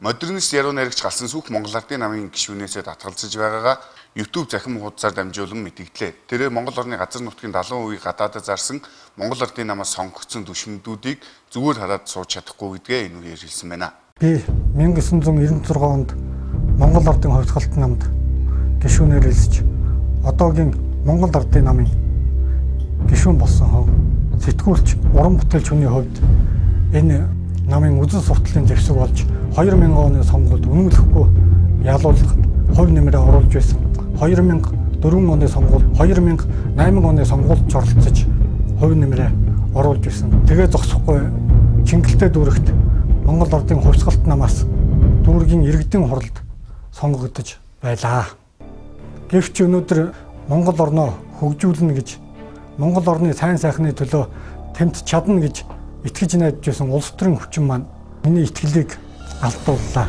Модернист яруу найрагч Галсан Сүх Монгол Ардын намын гишүүнээсээ татгалзаж байгаагаа YouTube захим хуудасаар дамжуулан мэдэгдлээ. Тэрээр Монгол орны газар нутгийн 70% гадаадад зарсан Монгол Ардын намаас сонгогдсон түшмдүүдийг зүгээр хараад сууж чадахгүй гэдгээ энэ үеэр хэлсэн байна. Би 1996 онд Монгол Ардын хувьсгалт намд гишүүнээр элсэж одоогийн Монгол Ардын намын гишүүн болсон хов. Сэтгүүлч, уран бүтээлч хүний хувьд энэ намын үзэл сурталын зэвсэг болж 2000 оны сонгуульд үнэмлэхгүй ялуулах хувь нэмрээ оруулж байсан. 2004 оны сонгуул, 2008 оны сонгуульд оролцож хувь нэмрээ оруулж байсан. Тэгээ зогсохгүй Чингэлтэй дүүрэгт Монгол Ардын хувьсгалт намаас дүүргийн иргэдийн хуралд сонгогдож байлаа. Гэвч өнөөдөр Монгол орноо хөгжүүлнэ гэж, Монгол орны сайн сайхны төлөө тэмт чадна гэж итгэж найдаж байсан улс төрийн хүчин маань миний итгэлийг алдууллаа.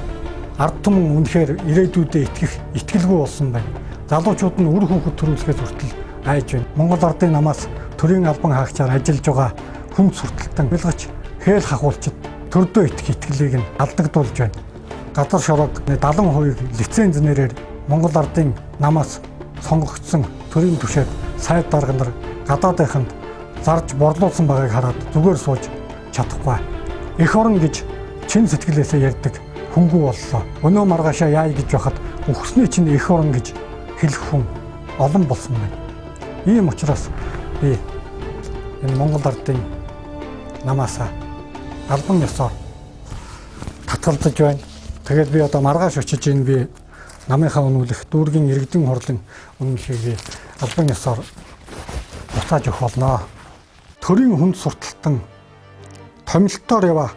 Ард түмэн үнэхээр ирээдүйдээ итгэх итгэлгүй болсон байна. Залуучууд нь үр хүүхэд төрүүлэхээс хүртэл айж байна. Монгол Ардын намаас төрийн албан хаагчаар ажиллаж байгаа хүн сурталтан бэлгач хээл хахуулчид төрдөө итгэх итгэлийг нь алдагдуулж байна. Газар шороог 70% лиценз нэрээр Монгол Ардын намаас сонгогдсон төрийн түвшээд сайд дарга нар гадаадынханд зарж борлуулсан байгааг хараад зүгээр сууж чадахгүй. Эх орон гэж чин сэтгэлээсээ ярьдаг хүнгүй боллоо. Өнөө маргаашаа яая гэж байхад үхсний чинь эх орон гэж хэлэх хүн олон болсон байна. Ийм учраас би энэ Монгол Ардын намаасаа албан ёсоор татгалзаж байна. Тэгээд би одоо маргааш очиж энэ би намынхаа үнэмлэх, дүүргийн иргэдийн хурлын үнэмлэхийг би албан ёсоор буцааж өгөх болно. Төрийн хүнд сурталтан томилтоор яваа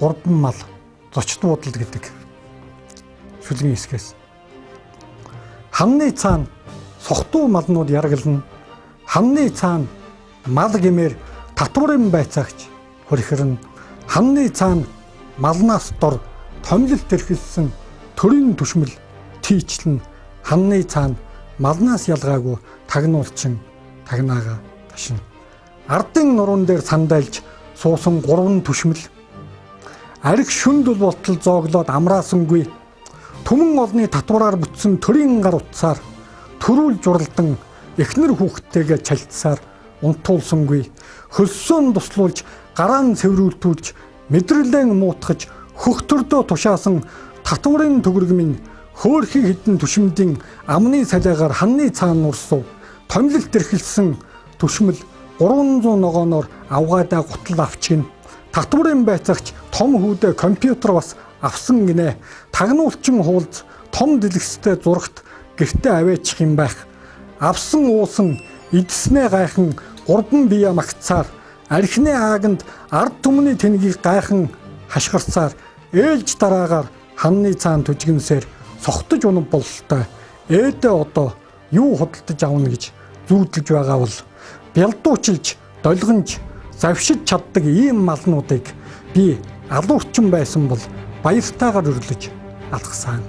гурван мал зочд буудал гэдэг шүлгийн хэсгээс. Ханны цаана сохтуу малнууд яргална. Ханны цаана мал гэмээр татварын байцаагч хөрхөрнө. Ханны цаана малнаас дор томилолт эрхэлсэн төрийн түшмэл тийчлэн. Ханны цаана малнаас ялгаагүй тагнуулчин тагнаага ташна. Ардын нуруунд дээр сандайлж суусан гурван түшмэл арх шүндэл болтол зооглоод амраасангүй. Түмэн олны татвараар бүтсэн төрийн гар утсаар төрүүл журалдан эхнэр хүүхдтэйгээ чалтсаар унтуулсангүй. Хөлсөөн туслуулж гараан цэврүүлтүүлж мэдрэлэн муутгаж хөхтөрдөө тушаасан татварын төгрөг минь хөөрхий хідэн түшмдийн амны салиагаар ханны цаана нурсав. Томилолт эрхэлсэн түшмэл 300 ногооноор авгаадаа гутал авчгин. Татварын байцаагч том хүүдээ компьютер бас авсан гинэ. Тагнуулчин хуулз том дэлгэцтэй зурагт гэртээ аваачих юм байх. Авсан уусан эдснээ гайхан гурван бие магтсаар архины ааганд ард түмний тэнгийг гайхан хашгирцаар ээлж дараагаар ханны цаан түжгэнсээр сохтож унав бололтой. Ээдээ одоо юу худалдаж авна гэж зүүдэлж байгаа бол бялдуучилж долгонж завшиж чаддаг ийм малнуудыг би алуурчин байсан бол баяртайгаар өрлөж алгасан.